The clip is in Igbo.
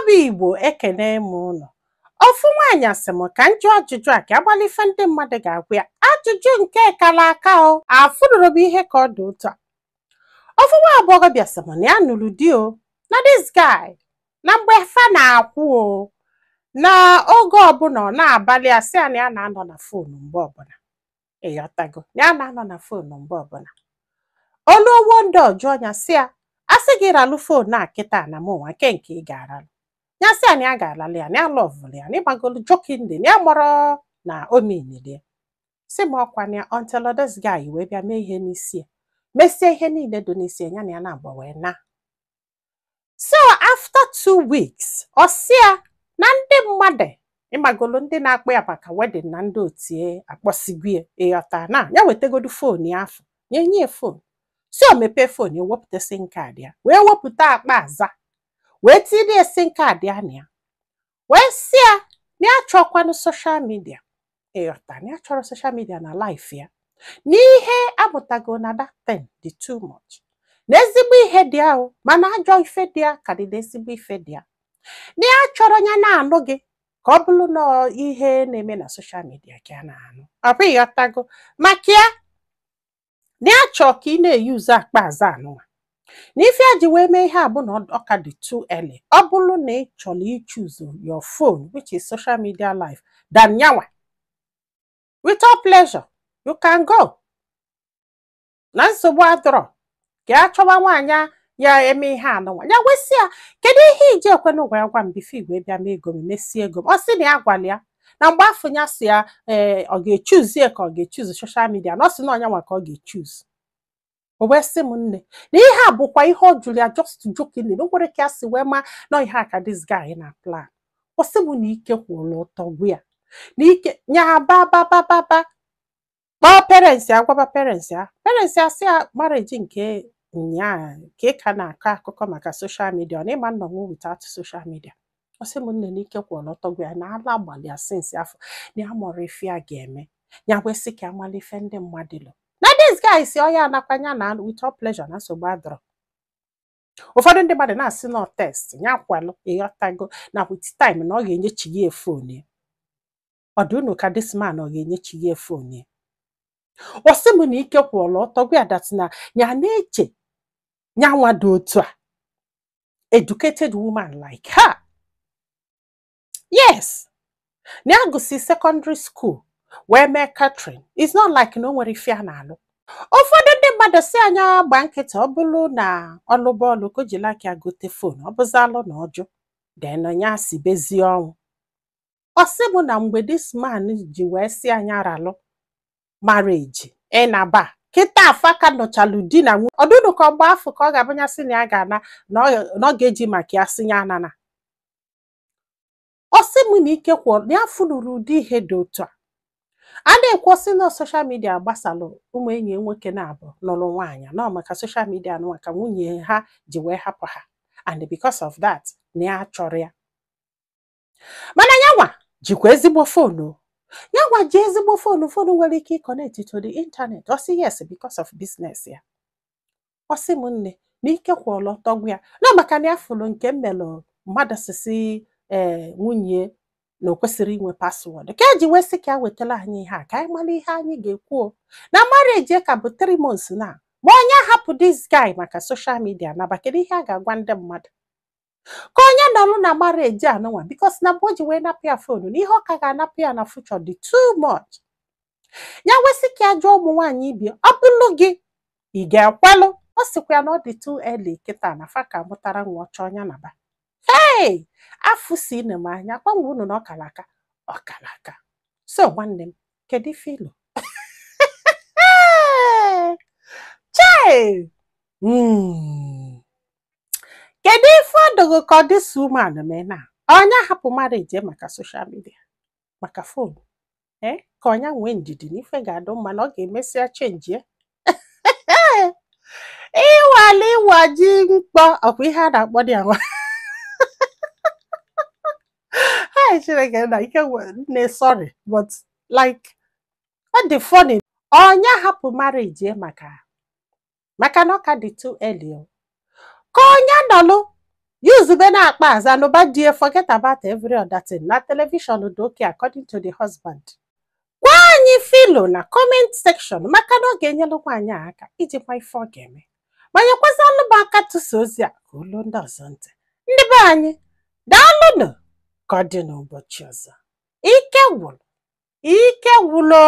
Bụ Igbo, ekene m ụnụ. Ofu nwaanyị asị m ka m jụọ ajụjụ a ka agbala ife ndị mmadụ ga-agwa ya. Ajụjụ nke kara aka o afụrụrụ m ihe ka ọ dị otu a. Ofu nwa agbọghọbịa sị m na ya nụrụ di o, na this guy na mgbe fa na-akwụ o, na oge ọbụla ọ na-abalị asị ya na ya na-anọ na phone mgbe ọbụla, ịghọtago, na ya na-anọ na phone mgbe ọbụla. Olu owo ndị ọjọọ ya sị ya, asị gị ralụ phone a kịta na mụ nwa nke ị ga-aralụ. Ya sị ya na ya ga-alalụ ya, na ya loveụlụ ya, na ịgbagolu jokingly, na ya mọrọ na o meanili ya. Sị m ọkwa na ya until this guy wee bịa mee ihe n'isi ya, mesie ihe niile dị n'isi ya, ya na ya na-agba wee na. So after 2 weeks, ọ sị ya na ndị mmadụ, ịmagolo, ndị na-akpọ ya maka wedding na ndị otie akpọsigwie, ịghọta, na ya wetagodu phone ya afọ nye nye phone, si o mepee phone ya, wepụta SIM card ya, wee wepụta akpa aza wee tinye SIM card ya na ya, wee sị ya na ya chọkwanụ social media, ịghọta, na ya chọrọ social media na life ya, na ihe amụtago na that thing dị too much, na ezigbo ihe dị ahụ mana ajọ ife dị ya karịrị ezigbo ife dị ya, na ya chọrọ ya na-anụ gị ka ọ bụrụ na ihe na-eme na social media ka a na-anụ. Ọ bụ ịghọtago maka ya na ya chọọ ka ị na-eyuzu akpa aza anụnwa, na ife a ji wee mee ihe a bụ na ọ ka dị too early. Ọ bụrụ na ị chọrọ ichoose your phone, which is social media life, than nyanwa, with all pleasure you can go, na nsogbu adọrọ ka a chọba nwaanyị ya eme ihe anụnwa. Ya wesị ya, kedu ihe iji ekwenụ wee gwa m before igwe bịa mee ego m, mesie ego m? Ọ sị na ya gwara ya na mgbe afọ ya si ya ee, ọ ga-echuzi ya ka ọ ga-echuzu social media, na ọ sị na ọnya nwa ka ọ ga-echuzu. O wee sị m nne, na ihe a bụkwa ihe ọ jụrụ ya just jokingly, na o nwere ka ya si wee ma na ihe a ka this guy na plan. Ọ sị m na ike kwụrụ ọtọ gwu ya, na ike nya ba ba ba ba ba kpọọ parents ya, gwaba parents ya, parents ya sị ya marriage nke nyaa ka ị ka na-akọ akụkọ maka social media, ọ na ịma nnọnwụ without social media. Ọ sị m nne, na ike kwụrụ ọtọ gwu ya, na ala gbalị ya since afọ, na ya mụrụ ife ya ga-eme. Ya wee sị ka amala ife ndị mmadụ lụ na this guy si ọ ya anakwanya na with all pleasure, na nsogbu adọrọ. Ụfọdụ ndị mmadụ na-asị na test ya kwalụ, ịghọtago, na with time na ọ ga-enyechi ya phone ya. Ọ dị unu ka this man ọ ga-enyechi ya phone ya? Ọ sị m na ike kwụrụ ọtọ gwa ya that na ya na-eche ya nwa dị otu a, educated woman like her, yes, na ya gụsị secondary school wee mee catering. It's not like na o nwere ife a na-alụ. Ụfọdụ ndị mmadụ si anya gba nkịtị, ọ bụrụ na ọlụ bọọlụ ka o ji like ya gote phone, ọ bụzalụ na ọjụ then ya si bezie ọnwụ. Ọ sị m na mgbe this man ji wee si anya ralụ marriage ịnaba kịta, afa ka nọchalụ di na nwunye, ọdụnụ ka ọgba afọ ka ọ ga-abụ ya sị na ya ga-ana, na ọ ga-eji maka ya sị ya anana. Ọ sị m na ike kwụrụ na ya fụnụrụ ụdị ihe dị otu a. A na-ekwu sị na social media gbasalụ ụmụ enyi ya nwoke na-abụ nụrụ nwaanyị nọ maka social media nụnwa ka nwunye ha ji wee hapụ ha, and because of that na ya chọrọ ya. Mana yanwa jikwa ezigbo phone o, yanwa ji ezigbo phone, phone nwere ike ịconnect to the internet. Ọ sị yes, because of business ya. Ọ sị m nne, na ike kwụrụ ọtọ gwa ya na maka na ya fụrụ nke mmelụ mmadụ sisi ee nwunye na o kwesịrị inwe password, ka eji wee sị ka ya wetara anyị ihe a ka anyị mara ihe anyị ga-ekwu o. Na marriage ka bụ 3 months na ma onye hapụ this guy maka social media naba, kedu ihe a ga-agwa ndị mmadụ? Ka onye nọrụ na marriage anụnwa, because na mgbe o ji wee napụ ya phone, na ihe ọ ka ga-anapụ ya na future dị too much. Ya wesị ka ya jụọ ụmụ nwaanyị ibi, ọ bụlụ gị, ị ga-ekwelụ? Ọ sịkwa ya na ọ dị too early kịta na fa ka mụtara nwa ọchọ ọnya naba. Hey, afụ si na m anya gbanwe unu na ọ kara aka, ọ kara aka. So nwanne m, kedu ife ilu chei? Kedu ife ọ dịghị ka ọ dị woman mee na onye hapụ marriage maka social media, maka phone? Ee, ka ọnya nwee ndidi na ife ga-adụ mma, na ọ ga-emesịa change ya. Ịwale ịwaji mkpọ ọkwa ihe a na-akpọ dị anwa. Hi, Chineke na ike nne, sorry, but like ọ dị funny. Onye hapụ marriage maka na ọ ka dị too early o. Ka onye nọlụ Yuzube na-akpa aza nụba di ya, forget about every other thing. Na television dị okay according to the husband. Gwa anyị filo na comment section, maka na ọ ga-enyelu nwaanyị a aka iji gwa ife ọ ga-eme, ma nyekwazalụ m aka tụsa ozi a ka olu ndị ọzọ ntị. Ndị be anyị, daalụnụ, ka ọ dị n'ụbọchị ọzọ. Ike gwụrụ, ike gwụrụ.